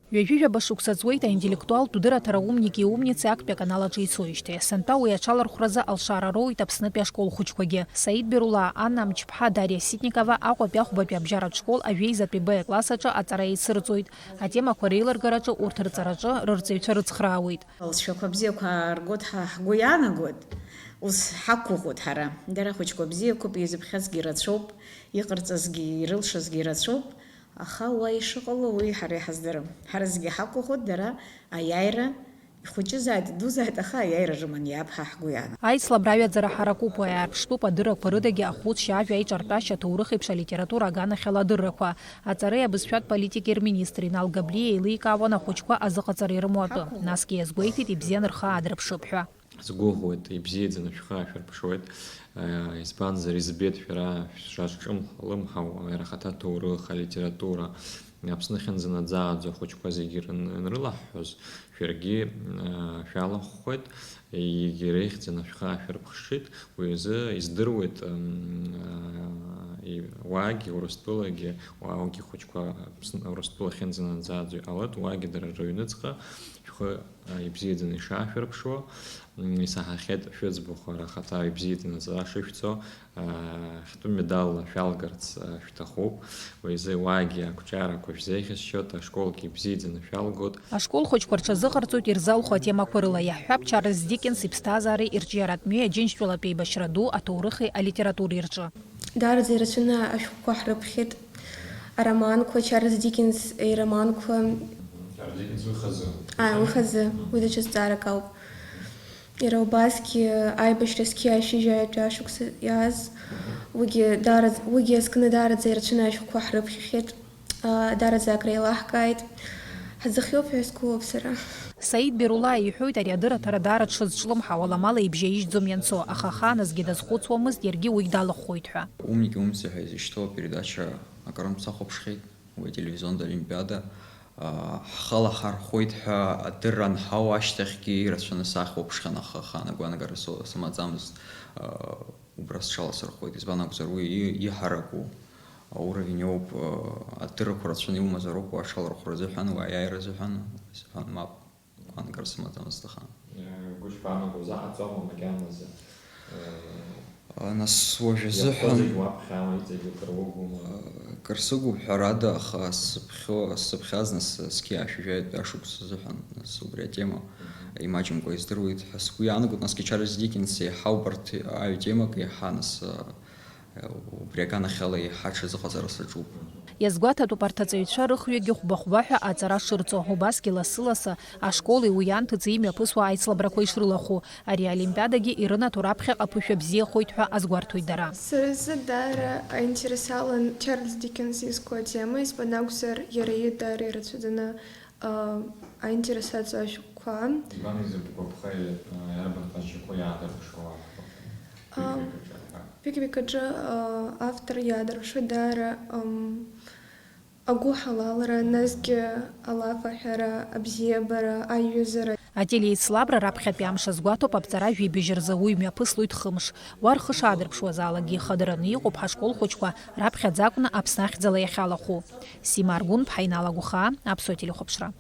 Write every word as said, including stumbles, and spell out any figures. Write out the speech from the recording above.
Ҩажәижәаба шықәса ҵуеит аинтеллектуалтә дырраҭара «Умники и умницы» актәи аканал аҿы ицоижьҭеи. Сынтәа уи аҽалархәразы алшара роуеит Аԥснытәи ашкол хәыҷқәагьы. Саид Берулаа, Анна Амҷԥҳа, Дариа Ситникова Аҟәатәи ахәбатәи абжьаратә школ ажәеизатәи Б класс аҿы аҵара еицырҵоит. Атемақәа реилыргараҿы урҭ рҵараҿы рырҵаҩцәа рыцхраауеит. Алҵшәақәа бзиақәа ааргоит ҳәа ҳгәы иаанагоит, ус ҳақәгәыӷуеит ҳара. Дара хәыҷқәа бзиақәоуп, изыԥхьазгьы ирацәоуп, иҟарҵазгьы ирылшазгьы ирацәоуп, аха уа ишыҟало уи ҳара иҳаздырам. Ҳара зегьы ҳақәгәыӷуеит, дара аиааира ихәыҷызааит, идузааит, аха аиааира рыман иаап ҳәа ҳгәы иаанагоит. Аицлабра аҩаӡара ҳаракуп, уи ааирԥштәуп адыррақәа рыдагьы ахәыцшьа, ажәа аиҿартәашьа, аҭоурых еиԥш алитература аганахьала адыррақәа. Аҵареи абызшәатә политикеи рминистр Инал Габлиа еиликаауан ахәыҷқәа азыҟаҵара ирымоу атәы. Насгьы иазгәеиҭеит ибзианы рхы аадырԥшып ҳәа. Сгәыӷуеит, ибзиаӡаны шәхы аашәырԥшуеит, избанзар, избеит шәара шәшазҿлымҳау иара ахаҭа аҭоурых, алитература, Аԥсны ахьынӡанаӡааӡо ахәыҷқәа зегьы рын-, анрылаҳҳәоз, шәаргьы, аа, шәалахәхоит, егьиреиӷьӡаны шәхы аашәырԥшит, уи азы издыруеит, м, аа, и-, уаагьы, Урыстәылагьы, уаагьы хәыҷқәа Аԥсны, Урыстәыла ахьынӡанаӡааӡо иҟалоит, уаагьы дара рыҩныҵҟа шәхы, аа, ибзиаӡаны ишаашәырԥшуа, м, исаҳахьеит шәыӡбахә, ара ахаҭа ибзиаӡаны аҵара шышәҵо, Ахьтәы медалла шәалгарц шәҭахуп. Уи азы уаагьы ақәҿиарақәа шәзеиӷьасшьоит, ашколгьы ибзиаӡаны шәалгоит. Ашкол хәыҷқәа рҽазыҟарҵоит ирзалху атемақәа рыла, иаҳҳәап, Чарльз Диккенс иԥсҭазаареи ирҿиаратә мҩеи аџьынџьтәылатәи еибашьра ду аҭоурыхи алитературеи рҿы. Даараӡа ирацәаны ашәҟәқәа ҳрыԥхьеит, ароманқәа, Чарльз Диккенс ироманқәа. Чарльз Диккенс уи хазы. Ааи, уи хазы, уи даҽа зҵаарак ауп. Иара убасгьы аибашьра зқьи ашәи жәаҩатәи ашықәса иааз, уигьы даараӡ-, уигьы азкны даараӡа ирацәаны ашәҟәқәа ҳрыԥхьахьеит, аа, даараӡа акреилаҳкааит. Ҳзыхиоуп ҳәа сгәыуоуп сара. Саид Берулаа иҳәоит, ари адырраҭара даара дшазҿлымҳау, аламала ибжьаижьӡом ианцо, аха ахааназгьы дазхәыцуамызт иаргьы уигь далахәхоит ҳәа. Умники, умцы ҳәа изышьҭоу апередача акырынтә сахәаԥшхьеит. Уи ателевизионтә олимпиада, аа, ҳхы алаҳархәуеит ҳәа адырра анҳау ашьҭахьгьы ирацәаны сахәаԥшхьан, аха ахаан агәаанагара со-, сымаӡамызт, аа, убра сҽаласырхәуеит. Избан акәзар, уи и-, иҳараку ауровень ауп, аа, адыррақәа рацәаны иумазароуп уа аҽалархәра азыҳәан, уа аиааира азыҳәан, сҳәан, мап. Гәаанагара сымаӡамызт аха. Гәышԥаанаго, узаҳаҵома макьаназы? Нас уажә азыҳәан. Иаԥхьозегь уаԥхьама, иҵегь уҭыругома? Кыр сыгуп, ҳәарада, аха сыԥхьо-, сыԥхьаз нас зқьи ашәи жәаҩатәи ашықәс азыҳәан, нас убри атема имаҷымкәа издыруеит ҳәа сгәы иаанагоит, насгьы Чарльз Диккенс еиҳа убарҭ аҩ темак еиҳа нас, Убри аганахьала еиҳа аҽазыҟаҵара саҿуп. Иазгәаҭатәуп арҭ аҵаҩцәа рыхҩыкгьы хәба-хәба ҳәа аҵара шырҵо, убасгьы лассы-лассы ашколи уи анҭыҵи имҩаԥысуа аицлабрақәа ишрылахәу. Ари аолимпиадагьы ирынаҭо раԥхьаҟа ԥышәа бзиахоит ҳәа азгәарҭоит дара. Сара сзы даара аинтерес алан Чарльз Диккенс изку атема, избан акәзар, иара иҩы даара ирацәаӡаны, аа, аинтерес аҵоу ашәҟәқәа. Избан изыбгәаԥхеи, аа, иарбан ҟазшьақәоу иаадырԥшуа ашәҟәқәа? Аа, Пиквик аҿы ҳәа. Пиквик аҿы, аа, автор иаадырԥшуеит даара, ам, агәыҳалалра, насгьы алаф аҳәара, абзиабара, аиҩызара. Ателеицлабра раԥхьатәи амш азгәаҭоуп аԥҵара жәибжь рзы, уи мҩаԥыслоит хымш. Уа рхы шаадырԥшуазаалакгьы ихадараны иҟоуп ҳашкол хәыҷқәа, раԥхьаӡа акәны Аԥсны ахьӡала иахьалахәу. Сима Аргәынԥҳа, Инал Агәхаа, Аԥсуа телехәаԥшра.